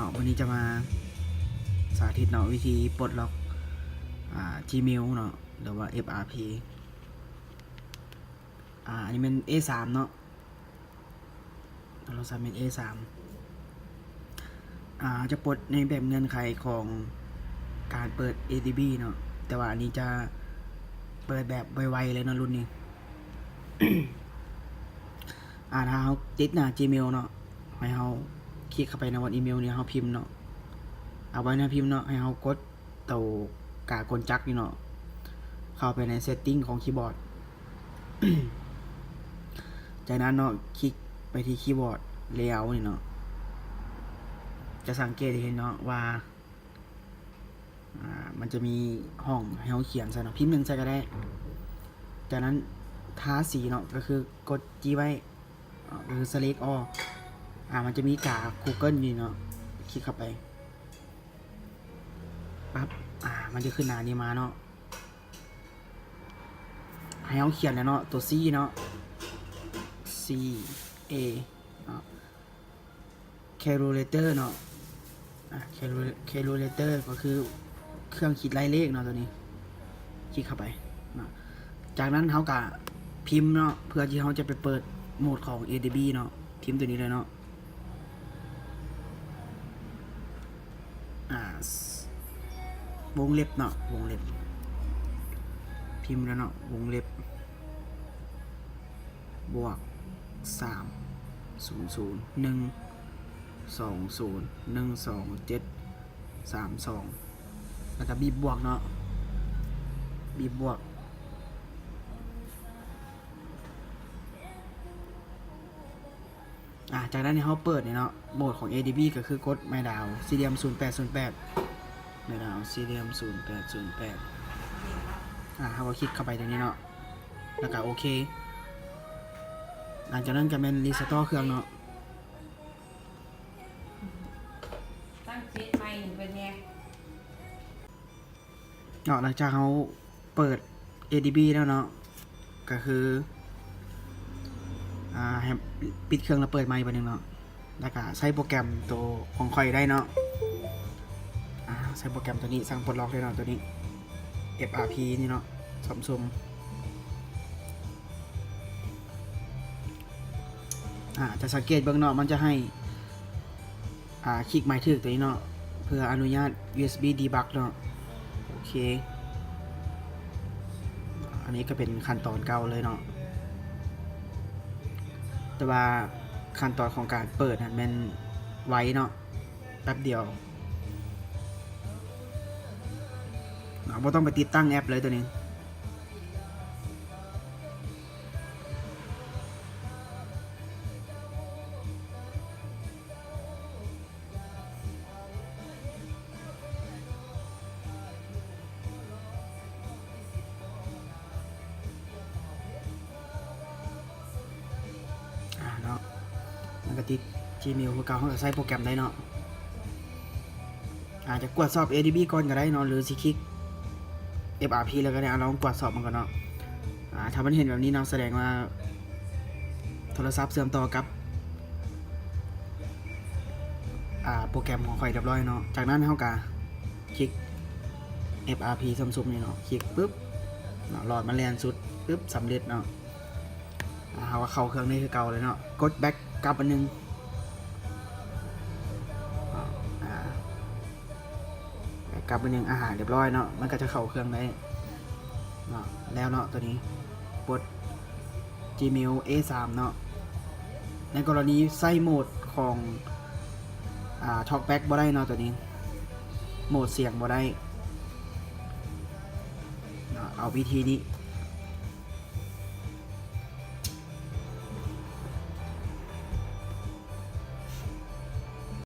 ເນາະ ມື້ນີ້ຈະມາສາທິດເນາະ ວິທີປົດລັອກ ອ່າ Gmail ເນາະ ຫຼືວ່າ ເອັຟອາພີ ອ່າ ອັນນີ້ແມ່ນ ເອສາມ ເນາະ ໂທລະສັບແມ່ນ ເອສາມ ອ່າ ຈະປົດໃນແບບເງື່ອນໄຂຂອງການເປີດ ເອດີບີ ເນາະ ແຕ່ວ່າອັນນີ້ຈະເປີດແບບໄວໆເລີຍເນາະ ລຸ້ນນີ້. ອ່າ ຖ້າເຮົາຕິດໜ້າ Gmail ເນາະ ໃຫ້ເຮົາຄລິກເຂົ້າໄປໃນ What Email ນີ້ ເຮົາພິມເນາະ ເອົາໄວ້ໃນພິມເນາະ ໃຫ້ເຮົາກົດໂຕກາກົນຈັກນີ້ເນາະ ເຂົ້າໄປໃນ Setting ຂອງຄີບອດ. ຈາກນັ້ນເນາະ ຄລິກໄປທີ່ຄີບອດ Layout ນີ້ເນາະ ຈະສັງເກດເຫັນເນາະວ່າ ອ່າ ມັນຈະມີຫ້ອງໃຫ້ເຮົາຂຽນໃສ່ເນາະ ພິມຫຍັງໃສ່ກໍໄດ້. ຈາກນັ້ນທາສີເນາະ ກໍຄືກົດຈີ້ໄວ້ ກໍຄື Select All ອ່າ ມັນຈະມີກາ Google ນີ້ເນາະ ຄລິກເຂົ້າໄປປັບ ອ່າ ມັນຈະຂຶ້ນໜ້ານີ້ມາເນາະ ໃຫ້ເຮົາຂຽນແຫຼະເນາະ ຕົວ C ເນາະ C A ເນາະ Calculator ເນາະ ອ່າ Calcu- Calculator ກໍຄືເຄື່ອງຄິດໄລ່ເລກເນາະ ຕົວນີ້ ຄລິກເຂົ້າໄປເນາະ. ຈາກນັ້ນເຮົາກະພິມເນາະ ເພື່ອທີ່ເຮົາຈະໄປເປີດໂໝດຂອງ ເອດີບີ ເນາະ ພິມຕົວນີ້ເລີຍເນາະ ອ່າ ວົງເລັບເນາະ ວົງເລັບ ພິມແລ້ວເນາະ ວົງເລັບ ບວກ ສາມ ສູນ ສູນ ໜຶ່ງ ສອງ ສູນ ໜຶ່ງ ສອງ ເຈັດ ສາມ ສອງ ແລ້ວກໍບີບບວກເນາະ ບີບບວກ. ອ່າ ຈາກນັ້ນໃຫ້ເຮົາເປີດນີ້ເນາະ ໂໝດຂອງ ເອດີບີ ກໍຄືກົດໄມ້ດາວສີ່ຫຼ່ຽມສູນແປດສູນແປດ ໄມ້ດາວສີ່ຫຼ່ຽມສູນແປດສູນແປດ ອ່າ ເຮົາກໍຄລິກເຂົ້າໄປຕົງນີ້ເນາະ ແລ້ວກໍໂອເຄ. ຫຼັງຈາກນັ້ນກໍແມ່ນ restore ເຄື່ອງເນາະ ຕັ້ງເຊດໃໝ່ເບິ່ງແດ່. ເນາະ ຫຼັງຈາກເຮົາເປີດ ເອດີບີ ແລ້ວເນາະ ກໍຄື ອ່າ ໃຫ້ປິດເຄື່ອງແລ້ວເປີດໃໝ່ບາດໜຶ່ງເນາະ ແລ້ວກໍໃຊ້ໂປຣແກຣມໂຕຂອງຂ້ອຍໄດ້ເນາະ ອ່າ ໃຊ້ໂປຣແກຣມໂຕນີ້ ສັ່ງປົດລັອກໄດ້ເນາະ ໂຕນີ້ ເອັຟອາພີ ນີ້ເນາະ ສ້ຳຊຸມ. ອ່າ ຈະສັງເກດເບິ່ງເນາະ ມັນຈະໃຫ້ ອ່າ ຄລິກໝາຍຖືກຕົວນີ້ເນາະ ເພື່ອອະນຸຍາດ ຢູເອັສບີ Debug ເນາະ ໂອເຄ. ອັນນີ້ກໍເປັນຂັ້ນຕອນເກົ່າເລີຍເນາະ ແຕ່ວ່າຂັ້ນຕອນຂອງການເປີດຫັ້ນແມ່ນໄວເນາະ ແປັບດຽວເນາະ ບໍ່ຕ້ອງໄປຕິດຕັ້ງແອັບເລີຍຕົວນີ້. ອ່າ ເນາະ ມັນກໍຕິດ Gmail ຄືເກົ່າ ເຮົາກໍໃຊ້ໂປຣແກຣມໄດ້ເນາະ. ອາດຈະກວດສອບ ເອດີບີ ກ່ອນກໍໄດ້ເນາະ ຫຼືຊິຄລິກ ເອັຟອາພີ ແລ້ວກໍໄດ້ ອາ ລອງກວດສອບມັນກ່ອນເນາະ. ອາ ຖ້າມັນເຫັນແບບນີ້ເນາະ ສະແດງວ່າໂທລະສັບເຊື່ອມຕໍ່ກັບ ອາ ໂປຣແກຣມຂອງຂ້ອຍຮຽບຮ້ອຍເນາະ. ຈາກນັ້ນເຮົາກໍຄລິກ ເອັຟອາພີ ຊຳຊຸມນີ້ເນາະ ຄລິກປຶບເນາະ ຫຼອດມັນແລ່ນສຸດປຶບ ສຳເລັດເນາະ. ອາ ເຮົາກໍເຂົ້າເຄື່ອງໄດ້ຄືເກົ່າເລີຍເນາະ ກົດ back ກັບອັນໜຶ່ງ ອາ back ກັບອັນໜຶ່ງ ອາ ຮຽບຮ້ອຍເນາະ ມັນກໍຈະເຂົ້າເຄື່ອງໄດ້ເນາະ ແລ້ວເນາະ. ຕົວນີ້ປົດ Gmail ເອສາມ ເນາະ ໃນກໍລະນີໃຊ້ໂໝດຂອງ ອາ TalkBack ບໍ່ໄດ້ເນາະ ຕົວນີ້ໂໝດສຽງບໍ່ໄດ້ເນາະ ເອົາວິທີນີ້